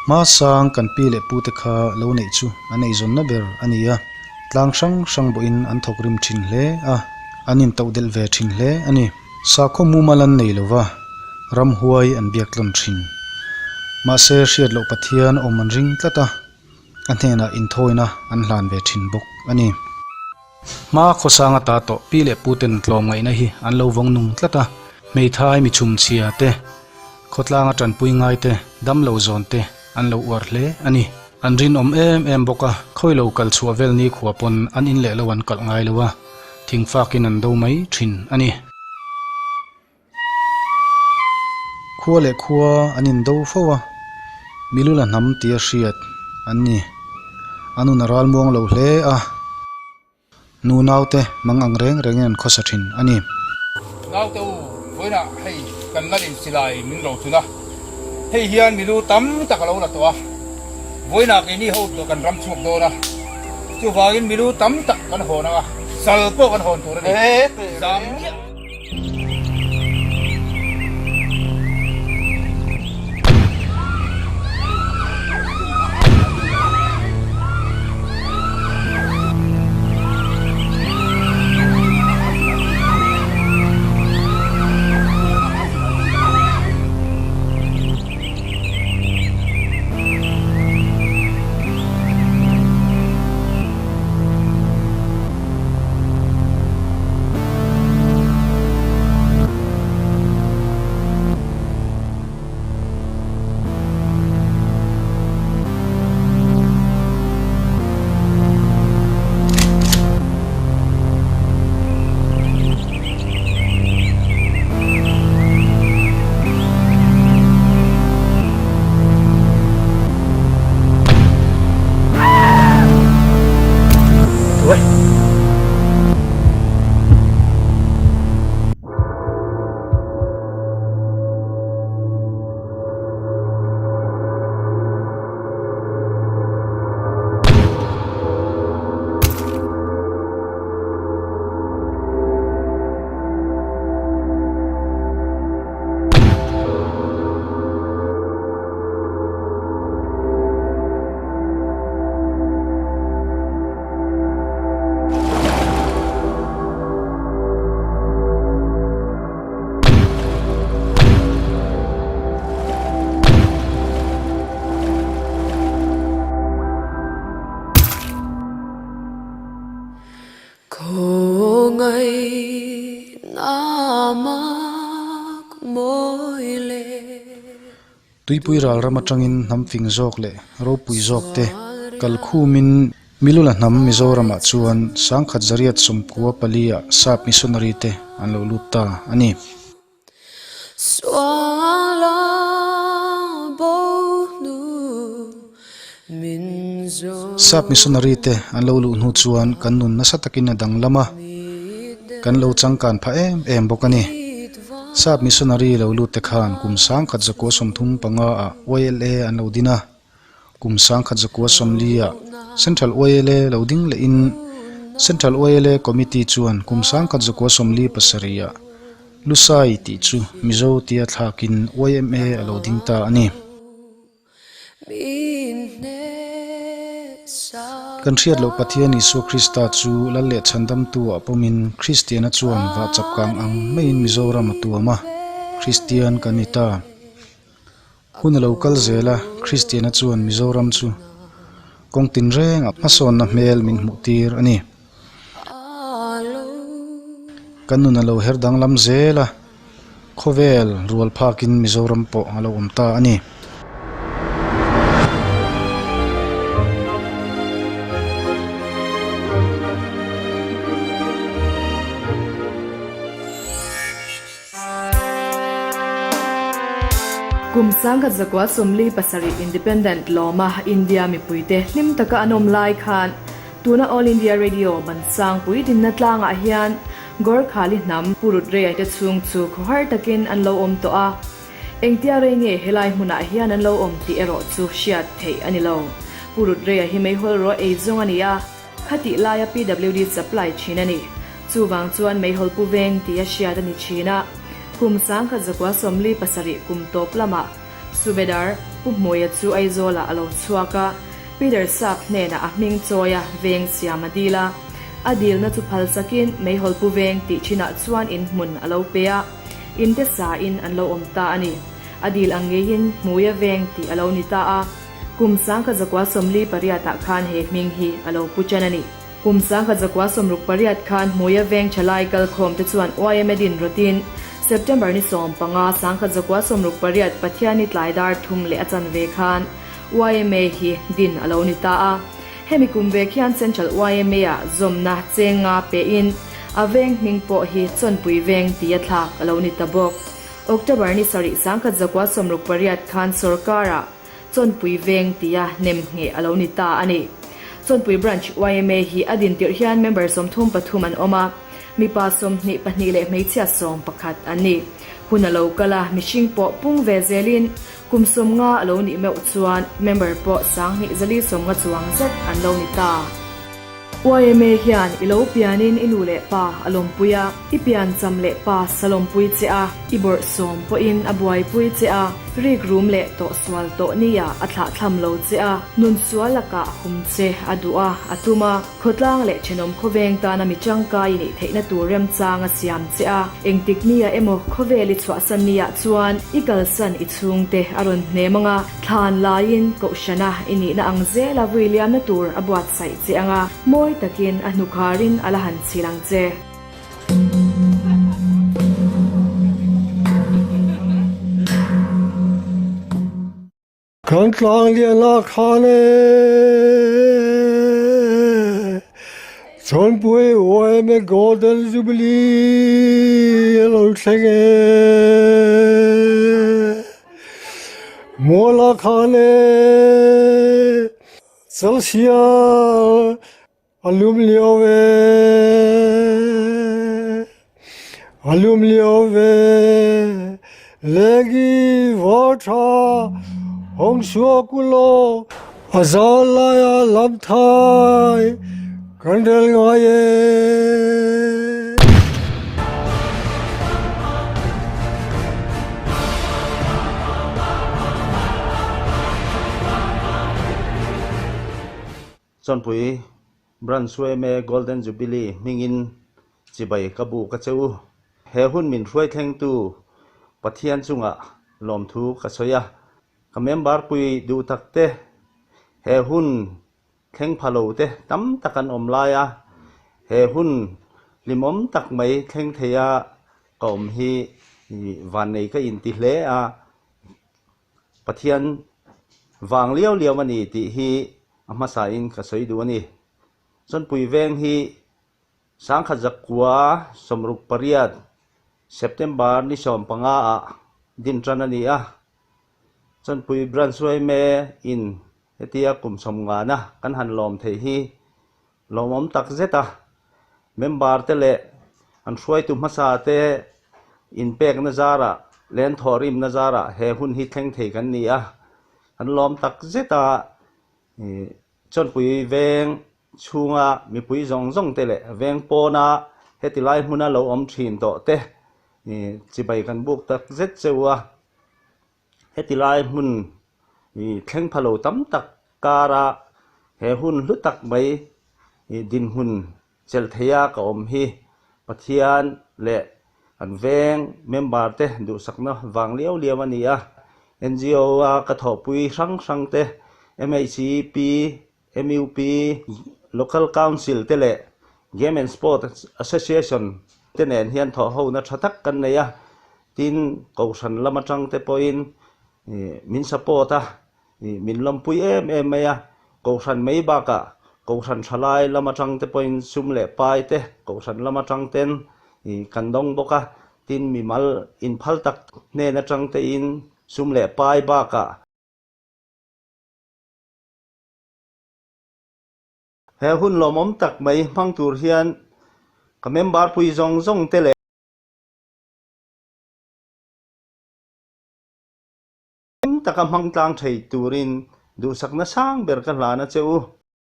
Hma sang kan pi leh pute kha lo neih chu an eizawnna ber a ni a, tlang hrang hrang bawhin an thawk rim thin hle a, an intohdelh ve thin hle a ni. Sakhaw mumal an nei lova, ramhuai an biak tlawn thin. Mahse hriat loh Pathian awm an ring tlat a, a hnenah inthawina an hlan ve thin bawk a ni. Hma khawsang ata tawh pi leh puten tlawmngaihna hi an lo vawng nung tlat a, hmeithai mi chhumchhia te, khawtlanga tanpui ngai te, damlo zawn te an lo uar hle a ni. An rinawm em em bawk a, khawi lo kal chhuah vel nikhua pawn an in leh lo an kalh ngai lo a, thingfakin an do mai thin a ni. Khua leh khua an indo fo a, Milula hnam tia hriat an ni. A nun a ral muang lo hle a, nu naute mang ang reng rengin an khawsa thin a ni. Naute u, vawiinah hei kan la in silai min ro chun a, hei hian milu tam tak a lo la tawh a, vawiinah keini ho tawh kan ram chhuak dawn a, chuvangin milu tam tak kan hawn ang a, sal pawh kan hawn tur a ni. Zam miah. Tuipui ral ram atangin hnam fing zawk leh ropui zawk te kal khumin Milula hnam Mizoramah chuan sangkhat zariat sawmkua pali ah sap missionary te an lo lut ta a ni. Sap missionary te an lo luh hnu chuan kan nun nasa takin a danglam a, kan lo changkan phah em em bawk a ni. Sap missionary lo lut te khan kum sangkhat zakua 35 ah YLA an lo din a. Kum 1940 ah Central YLA lo ding lehin Central YLA Committee chuan kum 1947 ah Lusai tih chu Mizo tia thlakin YMA a lo ding ta a ni. Kan hriat loh Pathian Isua Krista chu Lal leh Chhandamtu ah pawmin Kristiana chuan vah chapkang ang maiin Mizoram a tuam a, Kristian kan ni ta. Hun a lo kal zel a, Kristiana chuan Mizoram chu kawng tinrengah hmasawnna hmel min hmuh tir a ni. Kan nun a lo her danglam zel a, khawvel rual phakin Mizoram pawh a lo awm ta a ni. Kum 1947 Independent lawma India mipuite hlim taka an awm lai khan tuna All India Radio Bansang puidinna tlangah hian Gorkhali hnam Purut Reiaite chhung chu khawhar takin an lo awm tawh a. Engtia rei nge helai hmunah hian an lo awm tih erawh chu hriat theih a ni lo. Purut Reia hi meihawl rawh ei zawng a ni a. Khatih laia PWD supply thin a ni. Chuvang chuan meihawl pu veng tih a hriat a ni thin a. Kum 1947 kum tawp lamah Subedar Pu. Pu Hmuia chu Aizawlah a lo chhuak a, Peter Sap hnenah a hming chawi a veng siam a dil a. A dilna chu phal sakin Meihawl Pu Veng tih thinah chuan in hmun a lo pe a, in te sain an lo awm ta a ni. A dil ang ngeiin Hmuia Veng tih a lo ni ta a. Kum 1948 ah khan he hming hi a lo pu ṭan a ni. Kum 1968 khan Hmuia Veng ṭhalai kalkhawm te chuan YMA din rawtin September ni 15, 1968 Pathianni tlai dar thum leh a chanve khan YMA hi din a lo ni ta a. Hemi kum ve khian Central YMA ah zawmna cheng nga pehin a veng hming pawh hi Chawnpui Veng tia thlak a lo ni ta bawk. October ni sarih 1968 khan sorkar-ah Chawnpui Veng tia nem ngheh a lo ni ta a ni. Chawnpui Branch yma hi a din tirh hian member 33 an awm a, mipa 22 leh hmeichhia 11 an ni. Hun a lo kal a, mihring pawh pung ve zelin kum 50 a lo nih meuh chuan member pawh 2450 chuang zet an lo ni ta. Yma hian i lo pianin i nu leh pa a lawmpui a, i pian cham leh pa sa lawmpui che a, i bawrhsawm pawhin a buaipui che a, rik rum leh tawh sual tawh nia a thlahthlam lo che a, nun sual lakah hum che a duh a, a tum a, khawtlang leh thenawm khawveng tana mi tangkai i neih theihna tur remchang a siam che a, engtik nia emaw khawvel i chhuahsan niah chuan i kalsan i chhungte a rawn hnem ang a, Thlan laiin Kohhrana i nihna ang zela vui liamna tur a buatsaih che ang a, mawi takin a hnukharin a la han chhil ang che. Kan tlang lian a khan e, Chawnpui yma Golden Jubilee a lo thleng e. Muala khan e Chalsial a lum lio ve a lum lio ve Legi va tha hong suak ulaw a zal lai ah lam thai kan rel ngai e. Chawnpui Branch yma Golden Jubilee hmingin chibai ka bu ka che u. He hun min hruai thlengtu Pathian chungah lawmthu ka sawi a. Ka member pui duh tak te he hun thleng pha lo te tam tak an awm lai a, he hun hlimawm tak mai thleng thei a ka awm hi vannei ka inti hle a, Pathian vang liau liau a ni tih hi a hmasa in ka sawi duh a ni. Chawnpui veng hi 1968 September ni 15 ah din tan a ni a, Chawnpui Branch yma in hetia kum 50 na kan han lawm theih hi lawmawm tak zet a, member te leh an hruaitu hmasa te inpekna zarah leh an thawhrimna zarah he hun hi thleng thei kan ni a, kan lawm tak zet a. Chawnpui veng chhunga mipui zawng zawng te leh veng pawna heti lai hmuna lo awm thin tawh te chibai kan buk tak zet cheu a, heti lai hmun thleng pha lo tam tak kara he hun hlu tak mai dinhmun chelh theia ka awm hi Pathian leh kan veng member te duhsakna vang liau liau a ni a. NGO a ka thawhpui hrang hrang te, MHEP, MUP, Local Council te leh Game and Sport Association te nen hian thawhhona tha tak kan nei a, tin Kohhran lam atang te pawhin min support a. Min lawmpui em em mai a, Kohhran mai bakah Kohhran thalai lam atang te pawhin sum leh pai te Kohhran lam atang ten kan dawng bawk a, tin mimal inphal tak hnen atang tein sum leh pai bakah. He hun lawmawm tak mai hmang tur hian ka member pui zawng zawng te leh. Hlim taka hmang tlang thei turin duhsakna sang ber ka hlan a che u.